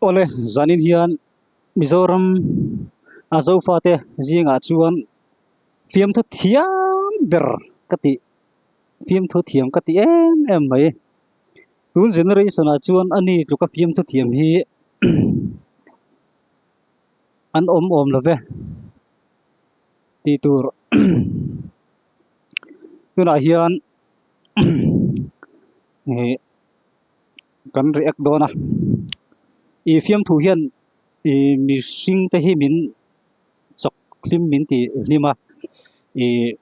Awle, zanin hian Mizoram a Zofate zingah chuan fiamthu thiam ber ka tih, fiamthu thiam ka ti em em mai. Tun generation ah chuan ani tluka fiamthu thiam hi an awm awm lo ve tih tur tunah hian ih kan react dawn a ih fiamthu hian ih mihring te hi min chawk hlim min tih hlim a ih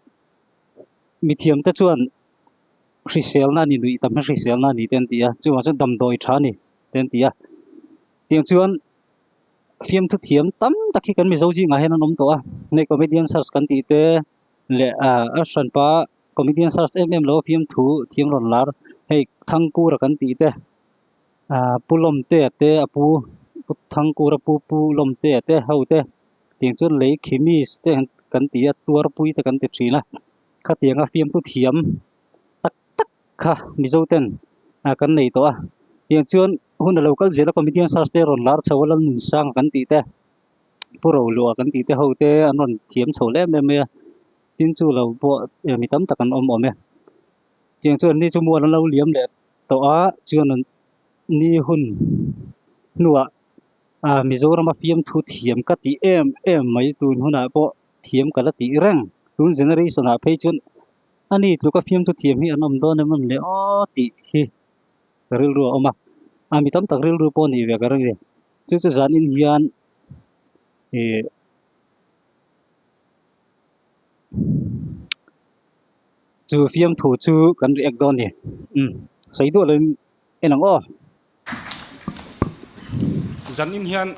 mithiam te chuan hriselna a ni nuih tam hi hriselna a ni te an ti a chuvang chuan damdawi tha a ni te an ti a tiang chuan fiamthu thiam tam tak hi kan mizo zingah hian an awm tawh a hei comedian search kan tih te leh ah a hranpa comedian search em em lo a fiamthu thiam rawn lar hei Thangkura kan tih te ah Pu Lawmtea te a pu Pu Thangkura pu Pu Lawmtea te ho te tiang chuan lei khimis te kan ti a tuarpui te kan ti thin a khatianga fiamthu thiam tak tak kha Mizo ten ah kan nei tawh a tiang chuan hun a lo kal zel a comedian search te rawn lar chho a Lalnunsanga kan tih te Pu Roluah kan tih te ho te an rawn thiam chho lem em mai a tin chu lo pawh mi tam tak an awm awm e tiang chuan ni chu mual an lo liam leh tawh a chuan an ni hun hnuah ah Mizorama fiamthu thiam ka tih em em mai tun hunah pawh thiam ka la tih reng tun generation ah phei chuan ani tluka fiamthu thiam hi an awm dawn em em le aw tih hi ka rilru a awm a a mi tam tak rilru pawh nih ve ka ring a ni chu chu zanin hian ih chu fiamthu chu kan react dawn a ni umm sawi duah lovin en ang aw. Zanin hian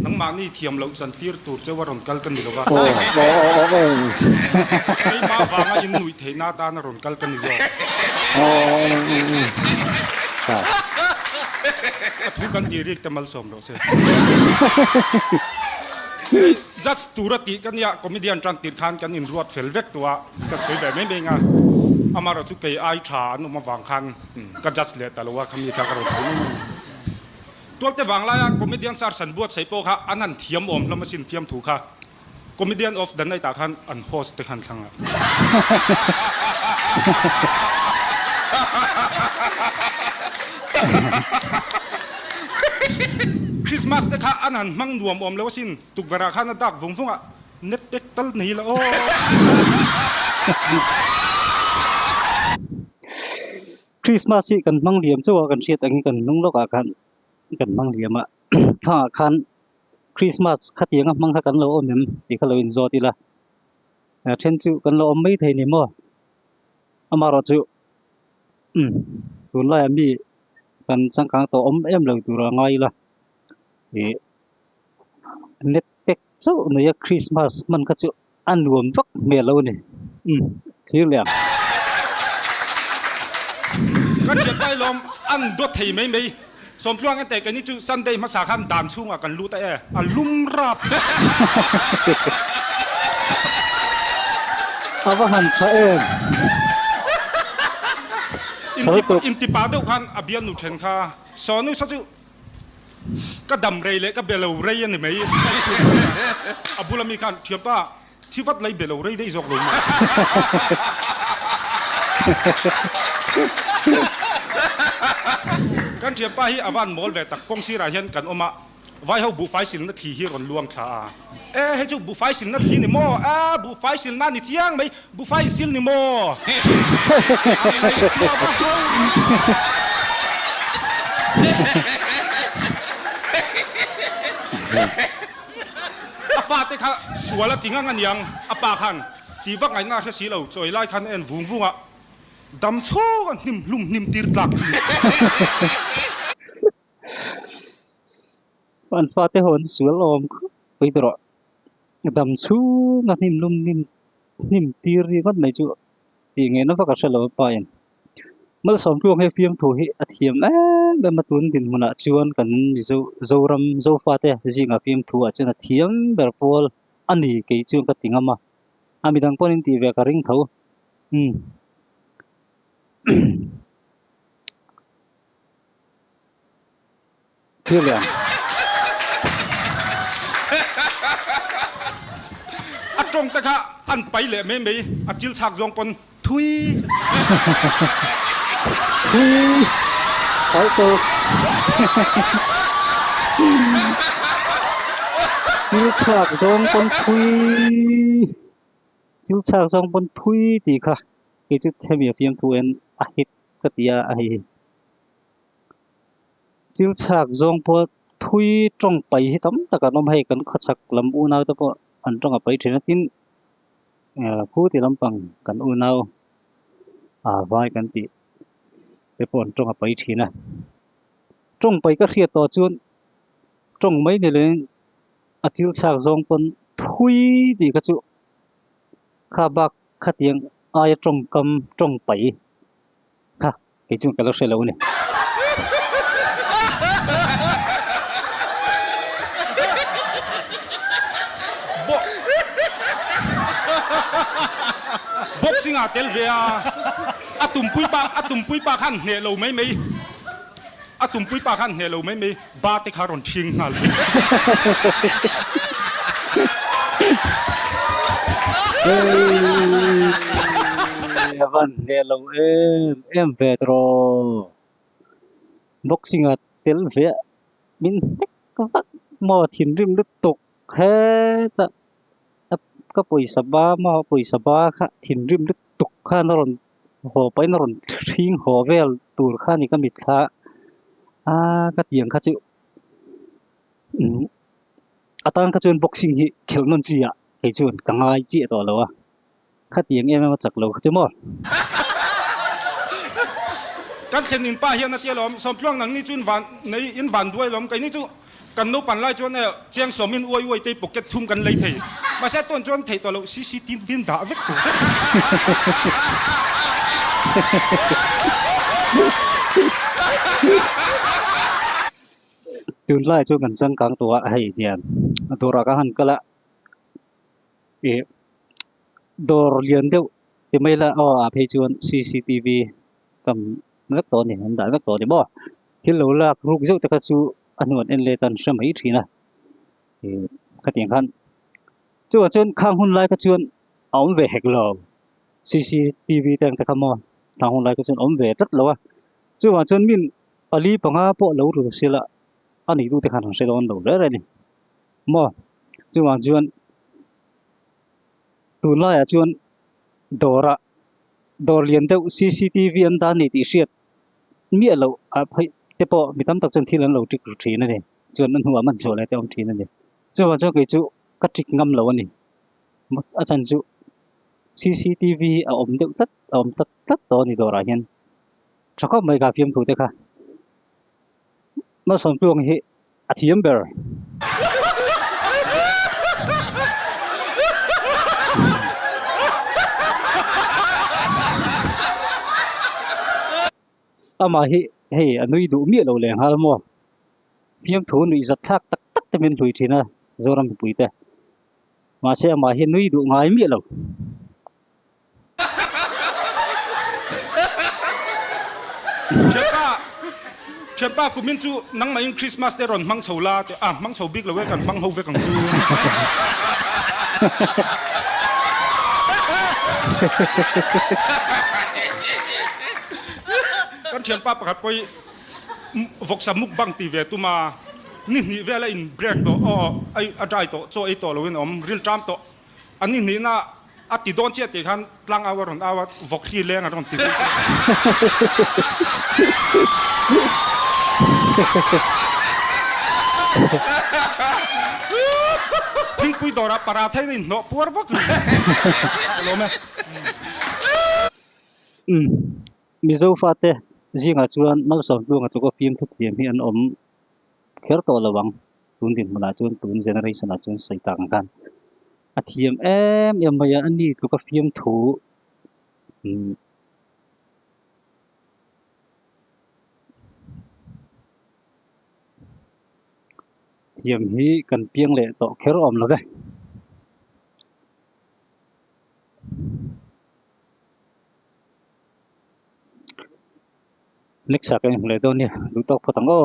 nangmahni thiam loh chan tir tur cheu a rawn kal ka ni lo va. Keimah vanga in nuih theihna atan a rawn kal ka ni zawk. A thu kan tih rik te malsawm rawh se. Hei judge tura tih ka nia comedian tan tirh khan kan inruat fel vek tawh a, kan sawi ve mai mai ang a. Amaherawhchu kei ai tha an awm avang khan Ka judge leh ta lo a, khami kha ka rawn sawi mai mai. Tualte vanglaia comedian sar san buatsaih pawh kha an han thiam awm hlawm asin fiamthu kha. Comedian of the night ah khan an host te khan thlang a. Christmas te kha an han hmang nuam awm lo asin, tukverh ah khan a dak vung vung a, net pek tal nei la aw. Christmas hi kan hmang liam chauh a kan hriat angin kan hnung lawkah khan kan hmang liam a thangah khan Christmas khatiang a hmang kha kan lo awm em tih kha lo inzawt ila a then chu kan lo awm mai thei ni maw amaherawh chu umm tunlaiah mi kan changkang tawh awm em lo tur a ngai ila ih net pack chauh nei a Christmas hman kha chu A nuam vak hmel lo a ni. Umm, thlir leh ang. Ka thiat pai lawm an dawt thei mai mai. Sawmtluang en teh keini chu Sunday hmasa khan dan chhungah kan lut a e, a lum rap. A va han tha em. Inti pa deuh khan a bialnu then kha Sawnu sa chu Ka dam rei leh ka be lo rei a ni mai. A bula mi khan, Thianpa, thi vat lai be lo rei daih zawk lo maw? Kan thianpa hi a van mawl ve tak, kawng sirah hian kan awm a, vaiho buhfai silna thli hi rawn luang thla a. E, hei chu buhfai silna thli ni maw? A, buhfai silna ni chiang mai, buhfai sil ni maw? A ngaihtuah va ho. A fate kha sual a ti ngang a niang, a pa khan ti vak ngaihna a hre si lo, chawi lai khan a en vung vung a, dam chhung a hnim hlum hnim tir tlak hi. An fate ho an sual awm khawp mai ta rawh. Dam chhung a hnim lum hnim hnim tir ri ngawt mai chu tih ngei na vak a hre lo a pa in. Malsawmtluang hi fiamthu hi a thiam em em a tun dinhmunah chuan kan Mizo Zoram Zofate zingah fiamthu ah chuan a thiam ber pawl a ni kei chuan ka ti ngam a. A midang pawhin tih ve ka ring tho. Umm. thlir leh ang. A tawng te kha an pai leh mai mai, a chil chhak zawng pawn thui. Thui pai tawk. Chil chhak zawng pawn thui. Chil chhak zawng pawn thui tih kha kei chu hemi a fiamthu en a hit ka ti a hei hi. Chil chhak zawng pawh thui tawng pai hi tam tak an awm hei kan khawchhak lam unau te pawh an tawng a pai thin a tin khu ti lampang kan unau ah vai kan tih te pawh an tawng a pai thin a tawng pai ka hriat tawh chuan tawng mai ni leng a chil chhak zawng pawn thui tih kha chu kha bak khatiang aia tawngkam tawng pai kha. Kei chuan ka lo hre lo a ni. Boxing ah tel ve a, a tumpui pa a tumpui pa khan hneh lo mai mai, a tumpui pa khan hneh lo mai mai, ba te kha rawn ṭhing nghal. Hei a van hneh lo em em ve tawh boxing ah tel ve min hnek vak maw thinrim lutuk hetah ka pawisa ba maw pawisa ba kha thinrim lutuk khan a rawn haw pahin a rawn hring haw vel tur kha a ni ka mitthla a ka tiang kha chu umm a tan kha chuan boxing hi khelh nawn chi ah kei chuan ka ngai chiah tawh lo a khatiang em em a chak lo kha chu maw. Kan thlen in pa hian a ti alawm, Sawmtluang nang ni chu in van nei in van duai alawm, keini chu kan naupan lai chuan e chiang sawm in uai uai te pocket thum kan lei thei, mahse a tawn chuan theih tawh loh CCTV in dah vek tur. Tunlai chu kan changkang tawh a hei hian dawrah ka han kal a ih dawr lian deuh ti mai ila aw ah phei chuan cctv tam vek tawh a ni an dah vek tawh a ni maw thil lo lak ruk zeuh te kha chu a hnuan en let a an hre mai thin a ih khatiang khan chuvang chuan khang hun lai kha chuan a awm ve hek lo cctv te ang te kha maw khang hun lai kha chuan a awm ve tlat lo a chuvang chuan min pali panga pawh lo rul sela a neitu te khan an hre dawn lo reng reng a ni maw chuvang chuan tunlaiah chuan dawrah dawr lian deuh cctv an dah a ni tih hriat miah loh ah phei te pawh mi tam tak chuan thil an lo ṭik ru ṭhin a ni chuan a hnuah man chhuah leh te a awm ṭhin a ni chuvang chuan kei chu ka ṭik ngam lo a ni a chhan chu cctv a awm deuh tlat a awm tlat tlat tawh a ni dawrah hian tha khawp mai ka fiamthu te kha Malsawmtluang hi a thiam ber. Amah hi hei a nui duh miah lo leh nghal maw? Fiamthu nuih zat thlak tak tak te min hlui thin a Zoram mipui te. Mahse amah hi nui duh ngai miah lo. Thianpa, thianpa kumin chu nangmahin Christmas te rawn hmang chho la tih a, hmang chho bik lo e, kan hmang ho vek ang chu. Kan thianpa pakhat pawh hi vawksa mukbang ti ve tum a, ni hnih vel a in break tawh, aw a dry tawh, chaw ei tawh loin a awm, rilṭam tawh. A ni hnihna a ti dawn chiah tih khan tlang au a rawn au a, vawk hri leng a rawn ti daih chiah. Thingpui dawrah paratha in a inhnawh puar vak rih a lawm e. Umm Mizo fate zingah chuan Malsawmtluanga tluka fimthu thiam hi an awm kher tawh lo ang. Tun dinhmunah chuan tun generation ah chuan sawi tak ang khan a thiam em em mai a, a ni tluka fiamthu umm thiam hi kan piang leh tawh kher awm lo ve. Next ah kan inhmu leh dawn nia duh tawk phawt ang aw.